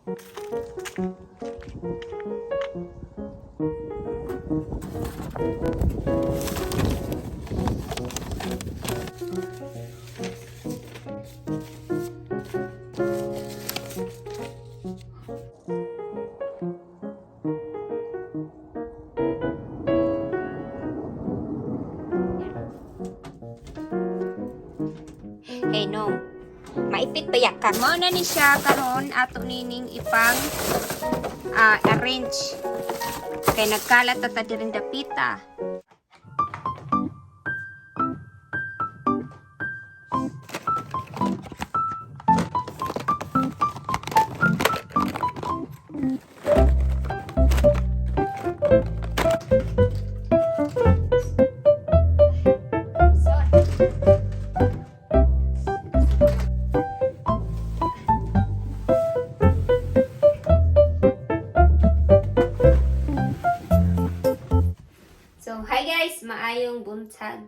Hey, no. Maipit ba ka? Mao na ni siya karon ato nining ipang arrange. Kay nagkalat ta diring dapita. So, hi guys, maayong buntag.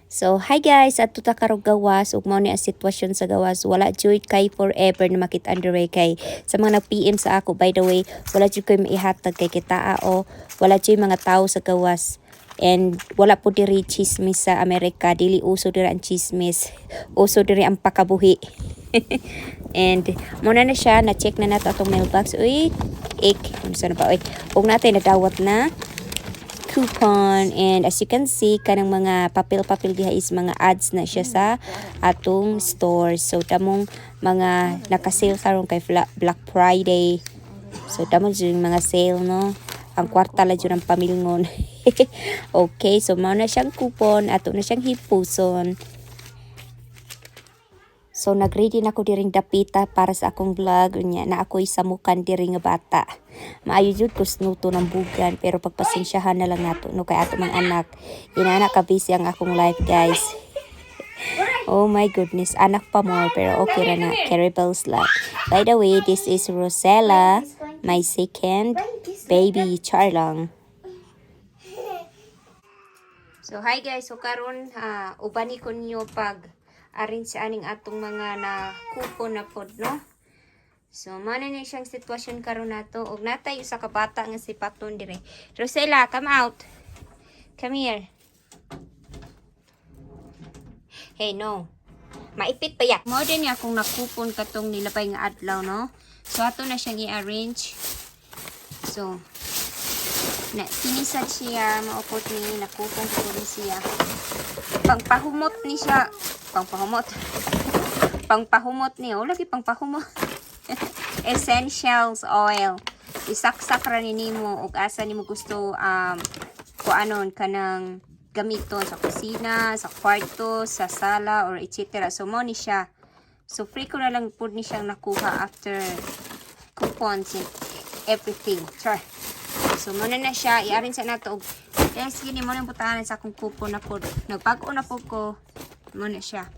So, hi guys, ato ta karong gawas ug mao ni ang sitwasyon sa gawas. Wala jud kay forever na makit underway kay sa mga nag-PM sa ako, by the way, wala jud koy maihatag kay kitaa o wala jud mga tao sa gawas. And wala po diri chismis sa Amerika, dili uso diri ang chismis. Uso diri ang pakabuhi. And muna na siya, na-check na nato atong mailbox. Uy, ik, unsa na ba? Uy, ug natay nadawat na coupon, and as you can see, kanang mga papel-papel diha is mga ads na siya sa atong store. So damong mga naka-sale karon kay Black Friday, so damo jud yung mga sale, no? Ang kwarta la jud ang pamilngon. Okay, so mao na siyang coupon, ato na siyang hipuson. So nagready na ko diring dapita para sa akong vlog, unya na ako'y samukan diri nga bata. Maayo jud ko snuto ng bugan, pero pagpasensyahan na lang nato, no, kay ato mang anak. Inana ka busy ang akong life, guys. Oh my goodness, anak pa more, pero okay ra na. Carry bells lang. By the way, this is Rosella, my second baby, charlang. So hi guys, so karon ubani ko ninyo pag arrange sa aning atong mga na coupon na pod, no. So mao na ni siyang sitwasyon karon nato og natay usa ka bata nga si Paton dire. Rosella, come out. Come here. Hey, no. Maipit pa yak. Mao din ni akong nakupon katong nilabay nga adlaw, no. So ato na siyang i-arrange. So na kinisad siya maupot ni nakupon ko ni siya. Pangpahumot ni siya. Pangpahumot. Pangpahumot ni. Oh, lagi pangpahumot. Essentials oil. Isaksak ra ni nimo ug asa nimo gusto kuanon kanang gamiton sa kusina, sa kwarto, sa sala or etc. So mo ni siya. So free ko na lang pud ni siyang nakuha after coupons and everything. Char. So muna na siya i-arrange sa nato og yes, gini mo nang butahan sa akong coupon na pod. Nagbago na pod ko. Mo na siya.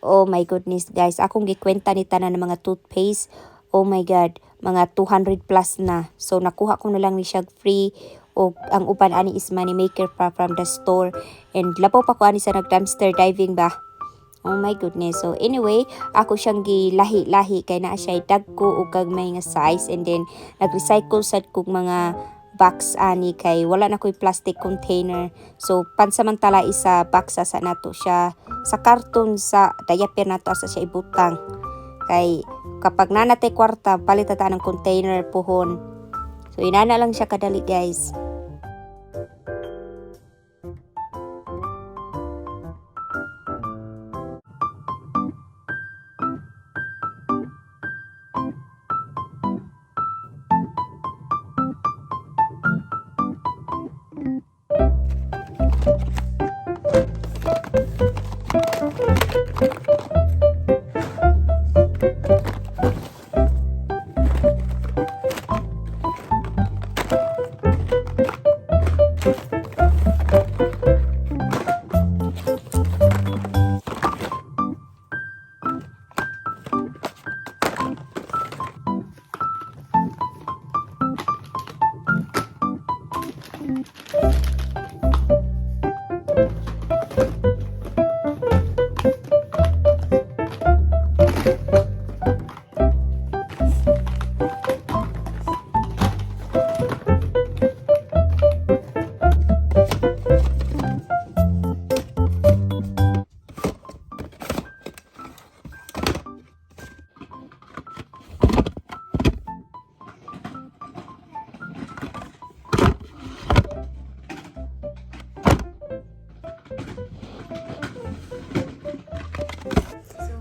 Oh my goodness, guys, akong gikwenta ni tanan ng mga toothpaste. Oh my God, mga 200 plus na. So nakuha ko na lang ni siya free o ang uban ani is money maker pa from the store. And labaw pa ko ani sa nag dumpster diving ba. Oh my goodness. So anyway, ako siyang gilahi-lahi kay naa siya dagko ug gagmay nga size, and then nag-recycle sad kog mga box ani kay wala na ko'y plastic container. So pansamantala isa box sa nato siya, sa karton sa diaper nato asa siya ibutang. Kay kapag nanatay kwarta, palit ta ng container puhon. So inana lang siya kadali, guys.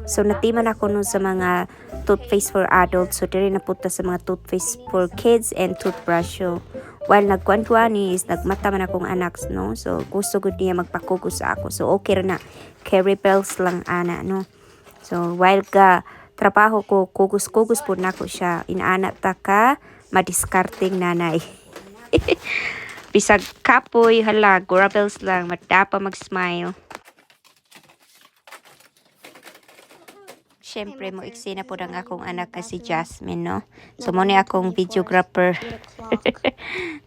So natiman ako nun sa mga toothpaste for adults. So diri na punta sa mga toothpaste for kids and toothbrush. So while nagkuan-kuan is nagmata man akong anak, no? So gusto gud niya magpakugos sa ako. So okay ra na. Carry bells lang ana, no? So while ga trabaho ko, kugos-kugos po nako siya. Inaana ta ka madiskarting nanay. Bisag kapoy, hala, gravels lang, madapa mag-smile. Siyempre, mo eksena po ang akong anak kasi Jasmine, no? So, mo ni akong videographer.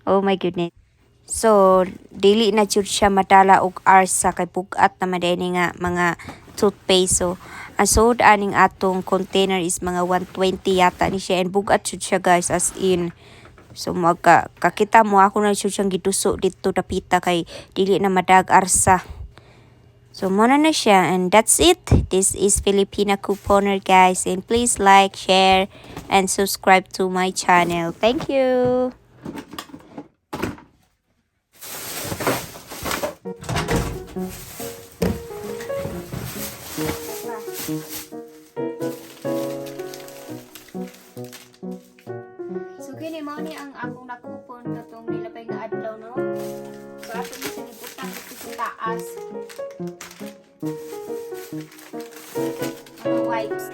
Oh my goodness. So, dili na jud siya madala og arsa kay bugat naman din nga mga toothpaste. So, ang sold aning atong container is mga 120 yata ni siya and bugat jud siya, guys, as in. So magka kakita mo, ako na jud siyang giduso dito dapita kay dili na madag arsa. So muna na siya and that's it. This is Filipina Couponer, guys, and please like, share and subscribe to my channel. Thank you. So kini mao ni ang akong nakupon katong nilabay nga adlaw, no. So ato ni siyang ibutang dito sa taas. Mga wipes.